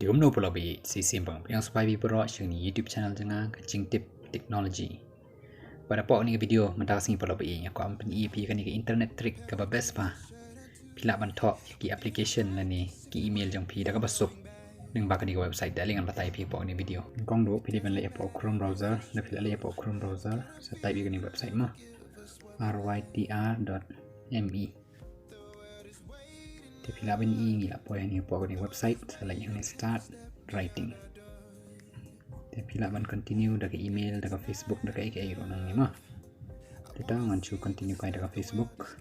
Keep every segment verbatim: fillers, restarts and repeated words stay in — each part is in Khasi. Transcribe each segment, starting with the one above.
Kumno paralok ba ïeit, shisien pat nga pdiang sngewbha ïa phi baroh sha kane ka YouTube channel jong nga, ka Jingtip Technology. Bad hapoh kane ka video mynta ka sngi paralok ba ïeit, nga kwah ban pyni ïa phi kane ka internet trick kaba best bha. Phi lah ban thoh ïa ki application lane ki email jong phi da kaba suk lyngba kane ka website. Te ale ngan batai ïa phi hapoh kane ka video. Kong duh phi dei ban leit hapoh Chrome browser, lada phi la leit hapoh Chrome browser, sa type ïa kane ka website mo. R Y T R dot M E. Te phi lah ban ïohi ngi la poi hangne hapoh kane ka website, sa leit hangne start writing. Te phi lah ban continue da ka email, da ka Facebook, da kaei kaei ruh nangne mo. Te to ngan shu continue kai da ka Facebook.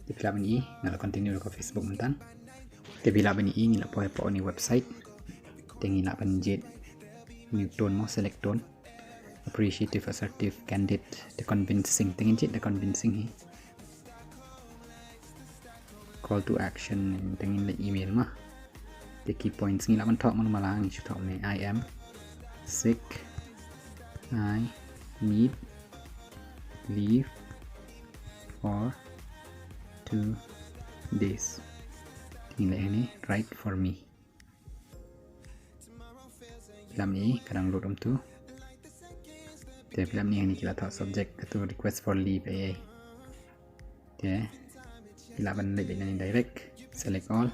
Te phi lah ban ïohi nga la continue da ka Facebook mynta. Te phi lah ban ïohi ngi la poi hapoh kane ka website. Te ngi lah ban jied new tone mo, select tone. Appreciative, assertive, candid, te convincing. Te ngin jied da convincing hi. Call to action, te ngin leit email mo. Te key points ngi lah ban thoh mo, lada ngi shu thoh ne, "I am sick, I need leave for two days." Te ngin leit hangne, "Write for me." Phi lah ban ïohi ka dang load kumtu. Te phi lah ban ïohi hangne ki la thoh subject kato, "Request for leave" ei ei. Te phi lah ban leit leit nangne direct, select all,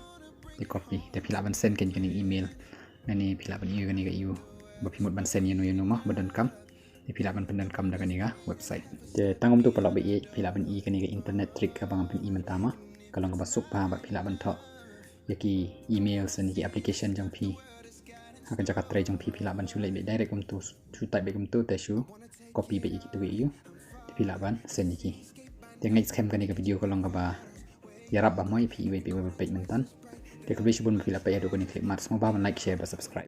te copy. Te phi lah ban send kane ka email. Nangne phi lah ban ïohi kane ka email ba phi mut ban send ïano ïano mo ba donkam. Te phi lah ban pyndonkam da kane ka website. Te tang kumtu paralok ba ïeit, phi lah ban ïohi kane ka internet trick kaba nga pyni mynta mo. Ka long kaba suk bha bad phi lah ban thoh ïa ki emails lane ki application jong phi ha ka jaka trei jong phi. Phi lah ban shu leit beit direct kumtu, shu type beit kumtu, te shu copy beit ïa kitu ïa u, te phi lah ban send ïa ki. Te nga ngeit skhem kane ka video ka long kaba ïarap bha mo ïa phi iwei pa iwei ba peit mynta. Te khublei shibun ba phi la peit haduh kane ka khyllipmat, sngewbha ban like, share bad subscribe.